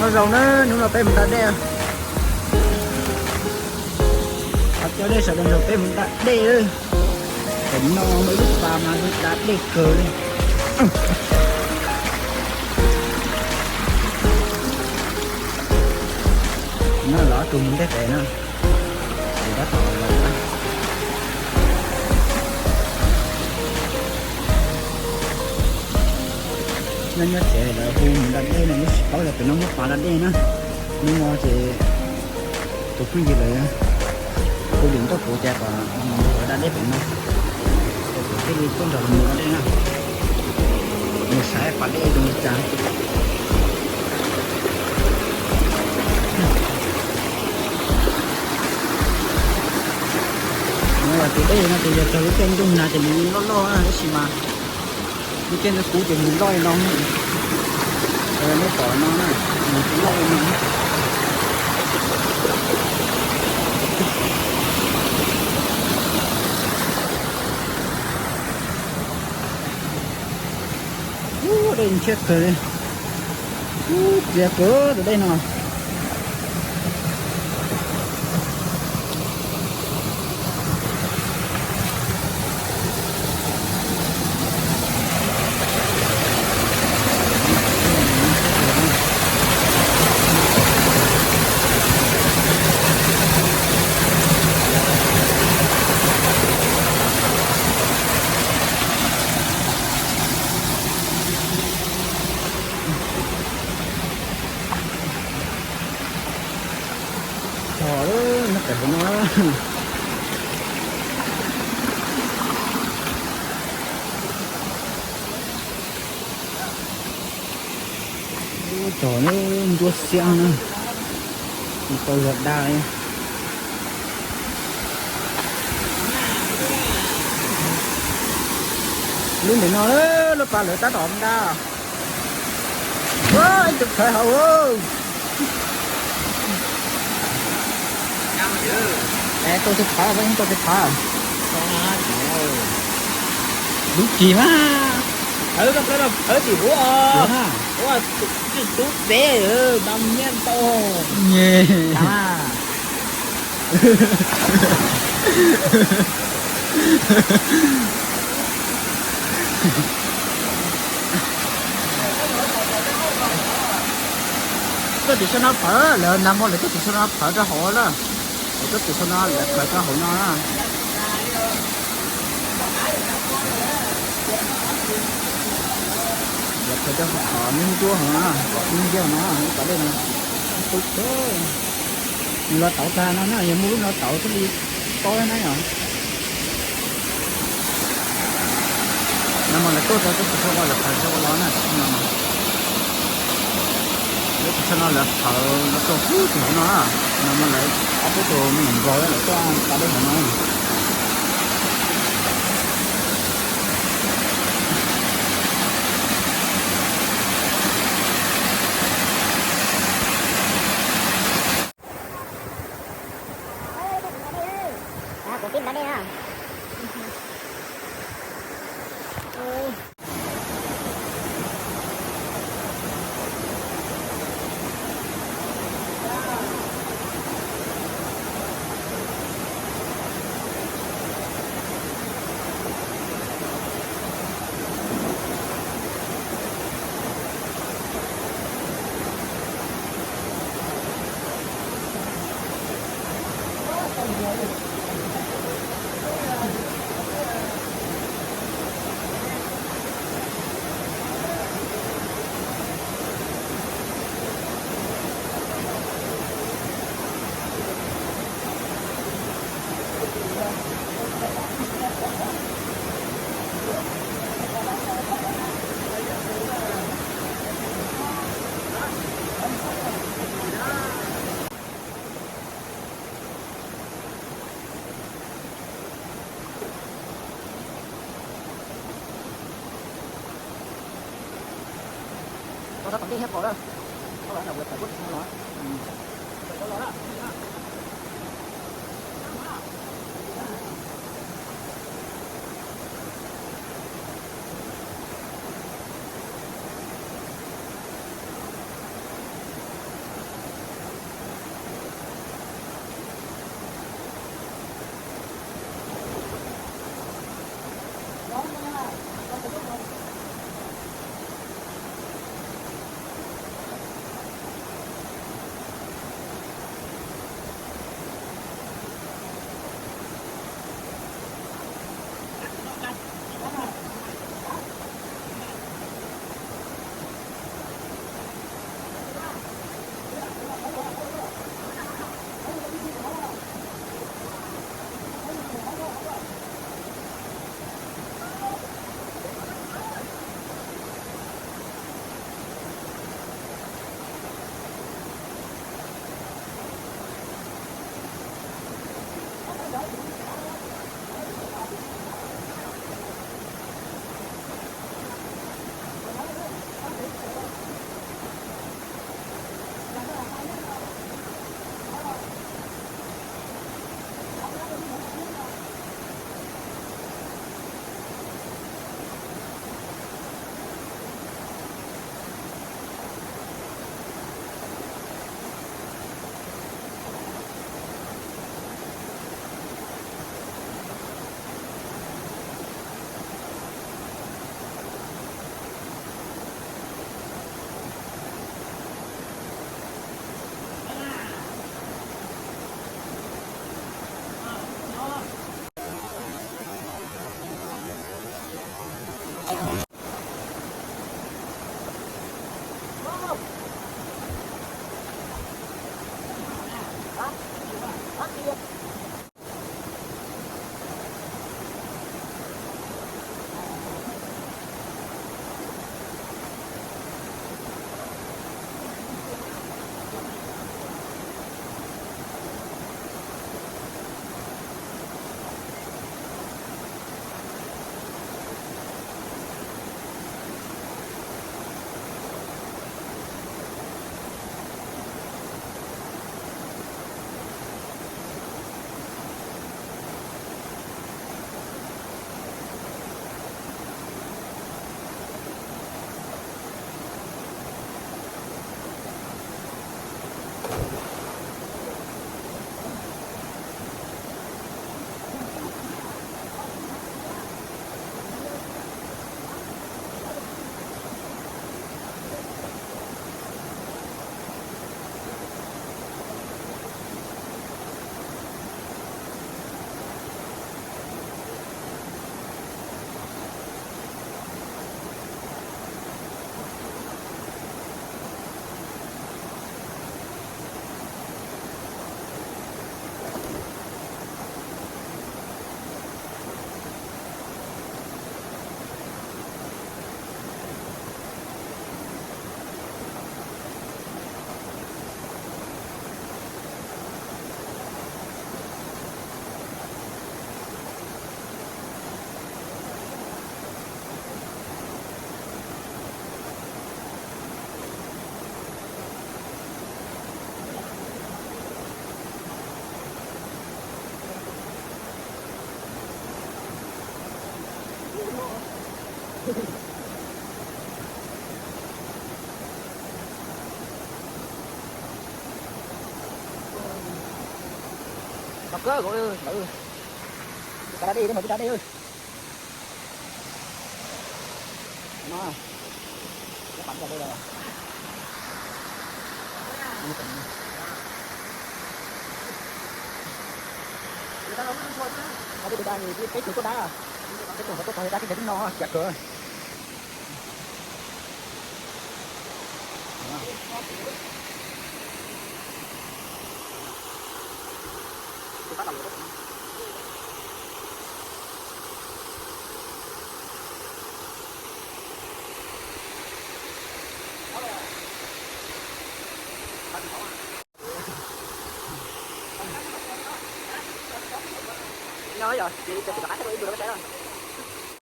Nyob zoo na, hnub no peb mus da dej. Coj nej sawv daws nrog peb mus da dej. Tam no muaj ib lub pas mas da dej kawg li. No los tus mus ntej pem no, tab tom los. Nyob nyob tsev lawv hu mus da dej no, lub tsis paub tias pem no muaj pas da dej na. Hnub no ces tus phooj ywg lawv hu lwm nrog kuv tias kom mus da dej pem no, ces kuv thiaj li tuaj nrog lawv mus da dej na. Mus saib pas dej zoo li cas. No tus dej no ces yog raug lub caij ntuj nag ces nws loj loj na, tab sis mas lub caij ntuj kub ces nws loj li no. Nej pom no na, nws tsis loj li no. Ub, dej ntshiab kawg li. Ub, txias kawg tus dej no. Txog lawm, nyob pem hauv no. Ub, txog nruab xiab na, tsis tau yog dag li. Lub ntawm no lub pas lawv tab tom da. Ua, ib tug phawv hauv. Es tus tus phawv, tus tus phawv. Lub kis mas. Phawv tim ub os. Ua, tub tub teb, no nyiaj tau. Nyem. Tuaj tim saum no phawv, lawv nag hmo lawv tuaj tim saum no phawv rau hauv na. Lawv tuaj tim saum no lawv phawv rau hauv no na. Lawv phawv rau hauv qhov nruab hauv no, nruab nciab no, lub pas dej no. Nws los tauv tag no na, yog muaj lub no tauv thiaj li tob na yom. No mas lawv tuaj rau teb chaws Suav los lawv phawv rau los na, tam sim no mas. Lub teb chaws no lawv phawv los rau pub tim hauv no na. No mas lawv ob peb tus me nyuam nplog lawv tuaj pas dej hauv no. Kuv pib npaj dej na. Kawg, ntawd, tus kav da dej, tus kav da dej. No, peb tug dab, peb tug tuaj dab, peb tug tuaj tog dab, peb tug no khiav kawg. No yog cia li cov tus rov qab thiaj tau ib tug rau peb saib.